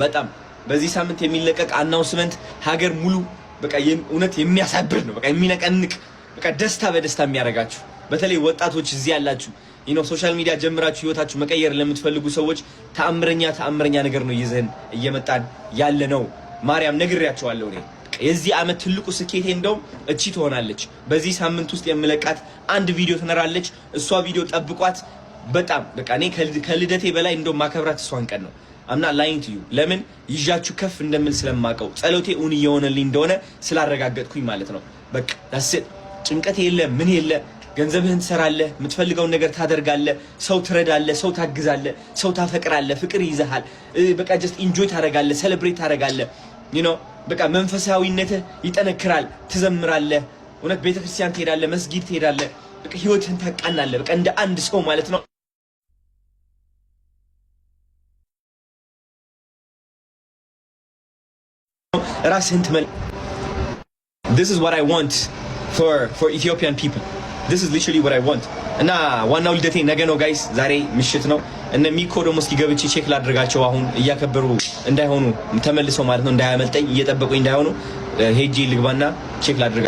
በጣም በዚህ ሳምንት የሚለቀቅ announcement ሀገር ሙሉ በቃ እውነት የሚያሳብር ነው። በቃ የሚነቀንቅ፣ በቃ ደስታ በደስታ የሚያደርጋችሁ፣ በተለይ ወጣቶች እዚህ ያላችሁ፣ social media ጀምራችሁ ህይወታችሁ መቀየር ለምትፈልጉ ሰዎች ተአምረኛ ተአምረኛ ነገር ነው ይዘን እየመጣን ያለ ነው። ማርያም ነግሬያቸዋለሁ። እኔ የዚህ ዓመት ትልቁ ስኬቴ እንደውም እቺ ትሆናለች። በዚህ ሳምንት ውስጥ የምለቃት አንድ ቪዲዮ ትኖራለች። እሷ ቪዲዮ ጠብቋት። በጣም በቃ እኔ ከልደቴ በላይ እንደውም ማከብራት እሷን ቀን ነው። I'm not lying to you። ለምን ይዣችሁ ከፍ እንደምል ስለማቀው፣ ጸሎቴ እውን እየሆነልኝ እንደሆነ ስላረጋገጥኩኝ ማለት ነው። በቃ that's it። ጭንቀት የለ፣ ምን የለ፣ ገንዘብህን ትሰራለህ፣ የምትፈልገውን ነገር ታደርጋለህ፣ ሰው ትረዳለህ፣ ሰው ታግዛለህ፣ ሰው ታፈቅራለህ፣ ፍቅር ይዘሃል። በቃ just enjoy ታደርጋለህ፣ celebrate ታደርጋለህ። በቃ መንፈሳዊነትህ ይጠነክራል፣ ትዘምራለህ፣ እውነት ቤተክርስቲያን ትሄዳለህ፣ መስጊድ ትሄዳለህ፣ በቃ ህይወትህን ታቃናለህ። በቃ እንደ አንድ ሰው ማለት ነው። ራስህን ትመል። This is what I want for Ethiopian people. This is literally what I want። እና ዋናው ልደቴ ነገ ነው guys፣ ዛሬ ምሽት ነው። እነ ሚኮ ደግሞ እስኪ ገብቼ check ላድርጋቸው። አሁን እያከበሩ እንዳይሆኑ ተመልሰው ማለት ነው፣ እንዳያመልጠኝ እየጠበቁኝ እንዳይሆኑ ሄጄ ልግባና check ላድርጋቸው።